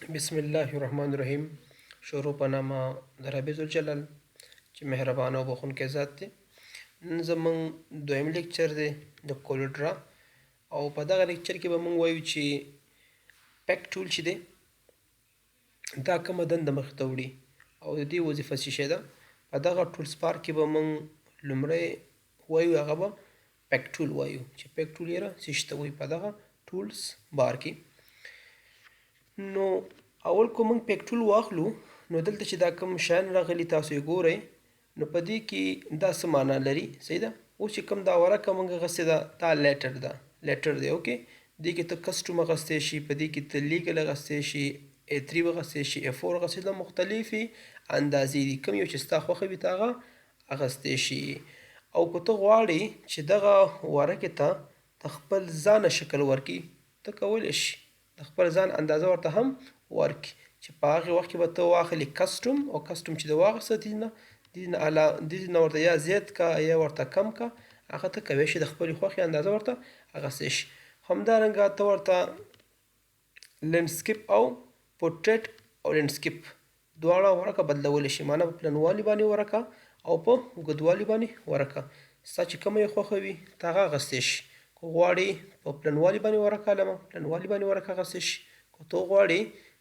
بسم الله الرحمن الرحیم. شروع په نامه د رب ذوالجلال چې مهربان او بخښونکی ذات دی. نن زمونږ دویم لیکچر دی د کولډرا، او په دغه لیکچر کې به مونږ وایو چې pick tool چې دی دا کومه دنده مخې ته وړي او د دې وظیفه څه شی ده. په دغه tools bar کې به مونږ لومړی وایو هغه به pick tool وایو چې pick tool یې را څه شي ته وایي په دغه tools bar کې. نو اول کو موږ pick tool واخلو، نو دلته چې دا کوم شیان راغلي تاسو یې ګورئ، نو په دې کې دا څه معنا لري؟ صحیح ده. اوس چې کوم دا ورقه موږ اخیستې ده دا letter ده، letter دی. okay، دې کې ته custom اخیستی شي، په دې کې ته legal اخیستی شي، A3 اخیستی شي، A4 اخیستی شي. دا مختلفې اندازې دي، کوم یو چې ستا خوښه وي ته هغه اخیستی شي. او که ته غواړې چې دغه ورقې ته د خپل ځانه شکل ورکړي، ته کولی شي د خپل ځان اندازه ورته هم ورکړي، چې په هغې وخت کې به ته واخلې custom، او custom چې د واخیسته دې نه ورته یا زیات کا یا ورته کم کا، هغه ته کوی شي د خپلې خوښې اندازه ورته اخیستی شي. همدارنګه ته ورته landscape او پورټریټ او landscape دواړه ورقه بدلولی شي، معنا په پلنوالي باندې ورقه او په اوږدوالي باندې ورقه، ستا چې کومه یې خوښه وي ته هغه اخیستی شي. که غواړې په پلنوالي باندې ورقه علمه، پلنوالي باندې ورقه اخیستی شي. که ته غواړې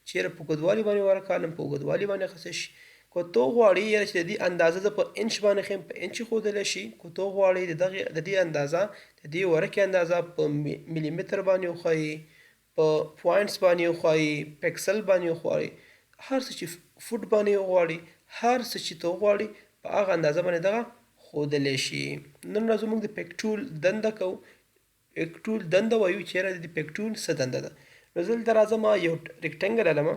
چېرې په اوږدوالي باندې ورقه علم، په اوږدوالي باندې اخیستی شي. که ته غواړې یاره چې د دې اندازه زه په انچ باندې ښیم، په انچ ښودلی شي. که ته غواړې د دغې د دې اندازه د دې ورقې اندازه په ملي متر باندې وښایي، په points باندې وښایي، پکسل باندې وښایي، هر څه چې فوټ باندې وغواړي، هر څه چې ته وغواړي په هغه اندازه باندې دغه ښودلی شي. نن راځو موږ د pick tool دنده کوو، pick tool دنده وایو چې یاره د pick tool څه دنده ده. نو زه دلته راځم یو rectangle علمه،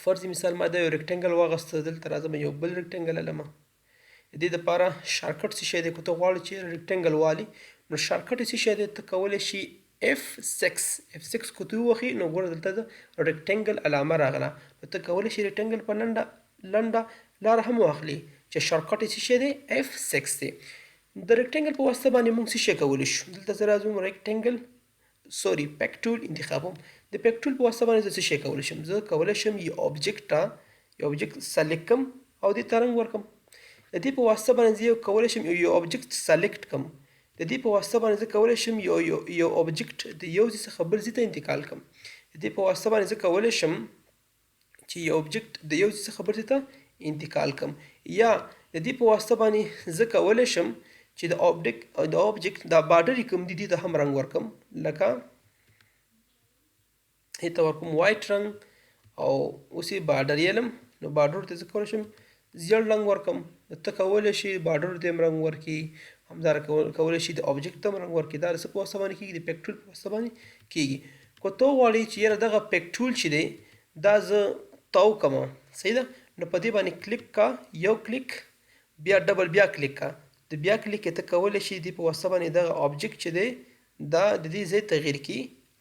فرض مثال ما دا یو rectangle واغسته، دلته راځم یو بل rectangle علمه. د دې دپاره shortcut څه شی دی؟ که ته غواړې چې rectangle والي نو shortcut یې څه شی دی؟ ته کولی شي F6، F6 که ته ووهې نو ګوره دلته د rectangle علامه راغله، نو ته کولی شي rectangle په لنډه لنډه لاره هم واخلي چې shortcut یې څه شی دی؟ F6 دی. د rectangle په واسطه باندې موږ څه شی کولی شو؟ دلته زه راځم rectangle sorry pick tool انتخابوم. د pick tool په واسطه باندې زه څه شی کولی شم؟ زه کولی شم یو object ته یو object select کم او دې ته رنګ ورکم. د دې په واسطه باندې زه یو کولی شم یو object select کم. د دې په واسطه باندې زه کولی شم یو یو یو object د یو ځای څخه بل ځای ته انتقال کم. د دې په واسطه باندې زه کولی شم چې یو object د یو ځای څخه بل ځای ته انتقال کم، یا د دې په واسطه باندې زه کولی شم چې د object دا border کوم دي دې ته هم رنګ ورکم، لکه دې ته ورکوم white رنګ او اوس یې border یې لم، نو border ته زه کولی شم زیړ رنګ ورکم. ته کولی شي border ته هم رنګ ورکړي، همدارنګه کولی شي د object ته هم رنګ ورکړي. دا د څه په واسطه باندې کېږي؟ د pick tool په واسطه باندې کېږي. که ته غواړې چې یاره دغه pick tool چې دی دا زه تاو کړم، صحیح ده، نو په دې باندې کلیک کا، یو کلیک بیا double بیا کلیک کا، د بیا کلیک ته کولی شي دې په واسطه باندې دغه object چې دی دا د دې ځای تغییر کړي،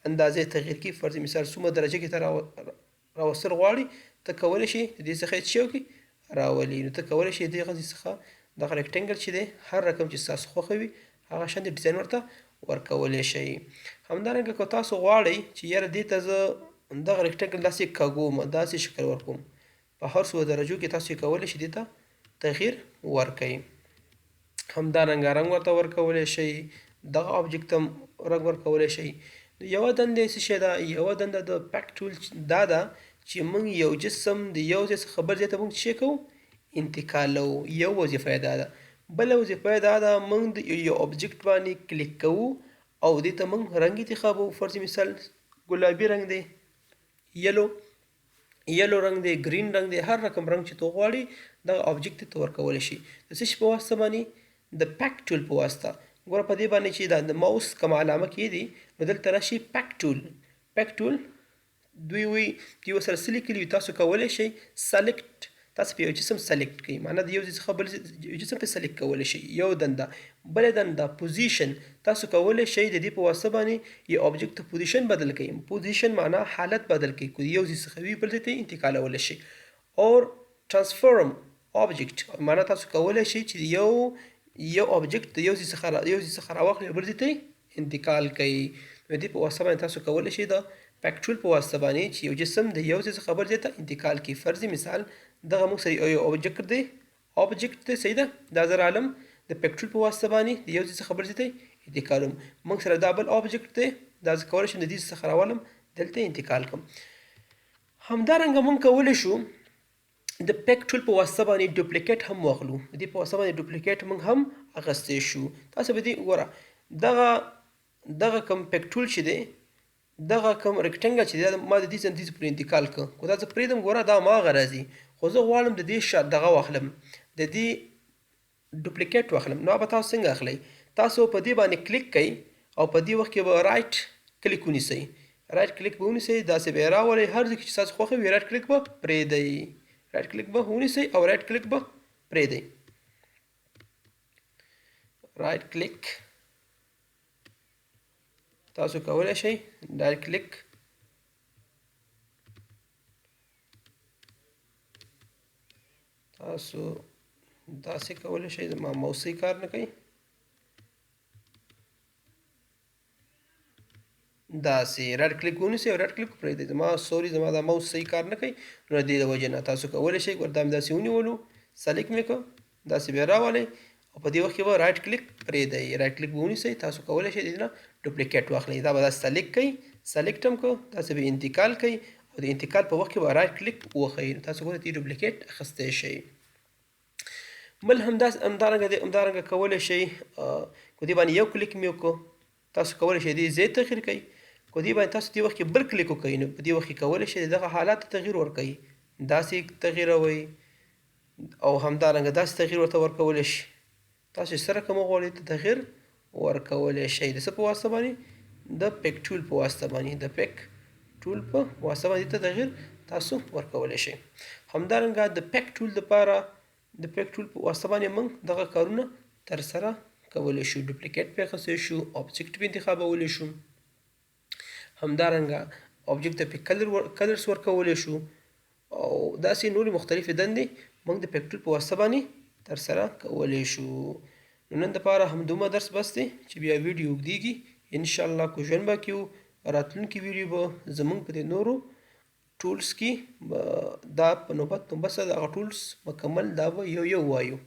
اندازې تغییر کړي. فرض مثال څومره درجه کې ته راوستل غواړي ته کولی شي د دې څخه یې څه وکړي راولي. نو ته کولی شي د دې غځې څخه دغه rectangle چې دی هر رقم چې ستاسو خوښه وي هغه شان د ډیزاین ورته ورکولی شئ. همدارنګه که تاسو غواړئ چې یاره دې ته زه دغه rectangle داسې کږوم، داسې شکل ورکوم، په هر څو درجو کې تاسو یې کولی شئ دې ته تغییر ورکړئ. همدارنګه رنګ ورته ورکولی شئ، دغه object هم رنګ ورکولی شئ. یوه دنده یې څه شی ده؟ یوه دنده د pick tool دا ده چې موږ یو جسم د یو ځای څخه بل ځای ته موږ څه شی کوو؟ انتقالوو. یو وظیفه یې دا ده. بله وظیفه یې دا ده موږ د یو object باندې کلیک کوو او دې ته موږ رنګ انتخابوو. فرض مثال ګلابي رنګ دی، yellow رنګ دی، green رنګ دی، هر رقم رنګ چې ته غواړې دغه object ته ورکولی شي. د څه شي په واسطه باندې؟ د pick tool په واسطه. ګوره په دې باندې چې دا د ماوس کومه علامه کېدي نو دلته راشي pick tool. pick tool دوی وایي دوی ورسره څه لیکلي وي، تاسو کولی شئ select، تاسو په یو جسم select کړئ، معنا د یو ځای څخه بل یو جسم په select کولی شئ. یو دنده. بله دنده position، تاسو کولی شئ د دې په واسطه باندې یو object ته position بدل کړئ. position معنا حالت بدل کړئ، که یو ځای څخه وي بل ځای ته انتقالولی شئ. اور transform object معنا تاسو کولی شئ چې یو object د یو ځای څخه یو ځای څخه راواخلئ بل ځای ته انتقال کړئ. نو دې په واسطه باندې تاسو کولی شئ د Pick tool په واسطه باندې چې یو جسم د یو ځای څخه بل ځای ته انتقال کړي. فرضي مثال دغه موږ سره یو object دی، object دی، صحیح ده. دا زه رالم د pick tool په واسطه باندې د یو ځای څخه بل ځای ته انتقالوم. موږ سره دا بل object دی، دا زه کولی شم د دې څخه راولم دلته انتقال کړم. همدارنګه موږ کولی شو د pick tool په واسطه باندې duplicate هم واخلو. د دې په واسطه باندې duplicate موږ هم اخیستی شو. تاسو به دې وګوره، دغه کوم pick tool چې دی، دغه کوم rectangle چې دی، ما د دې څخه دې پورې انتقال کړ. که دا زه پرېږدم ګوره دا هماغه راځي، خو زه غواړم د دې دغه واخلم، د دې duplicate واخلم. نو به تاسو څنګه اخلئ؟ تاسو په دې باندې کلیک کړئ او په دې وخت کې به right click ونیسئ. right click به ونیسئ، داسې به یې راولئ، هر ځای کې چې ستاسو خوښه وي right click به پرېږدئ. right click به ونیسئ او right click به پرېږدئ. right click تاسو کولی شئ right click تاسو داسې کولی شئ. زما موس یې کار نه کوي. داسې right click ونیسئ او right click پرېږدئ. زما sorry، زما دا موس صحیح کار نه کوي، نو د دې د وجې نه تاسو کولی شئ. ګوره دا مې داسې ونیولو، select مې کړ، داسې بیا راولئ او په دې وخت کې به right click پرېږدئ. right click به ونیسئ، تاسو کولی شئ د دې نه duplicate واخلئ. دا به داسې select کړئ، select هم کړ، داسې به انتقال کړئ او د انتقال په وخت کې به right click ووهئ، نو تاسو ګورئ دې duplicate اخیستی شئ. بل همدارنګه دی، همدارنګه کولی شئ که دې باندې یو کلیک مې وکړو، تاسو کولی شئ دې ځای تغییر کړئ. که دې باندې تاسو دې وخت کې بل کلیک وکړئ، نو په دې وخت کې کولی شئ دغه حالت ته تغییر ورکړئ، داسې تغییروئ او همدارنګه داسې تغییر ورته ورکولی شئ. تاسو چې څه رقم وغواړئ ته تغییر ورکولی شئ. د څه په واسطه باندې؟ د pick tool په واسطه باندې، د pick tool په واسطه باندې ته تغییر تاسو ورکولی شئ. همدارنګه د pick tool دپاره، د pick tool په واسطه باندې موږ دغه کارونه ترسره کولی شو. duplicate پې اخیستی شو، object پې انتخابولی شو، همدارنګه object ته پې colors ورکولی شو او داسې نورې مختلفې دندې موږ د pick tool په واسطه باندې ترسره کولی شو. نو نن دپاره همدومره درس بس دی چې بیا ویډیو اوږدېږي. انشاءالله که ژوند باقي و، راتلونکې ویډیو به زموږ په دې نورو tools کې دا په نوبت نوبت سره دغه tools مکمل دا به یو یو وایو.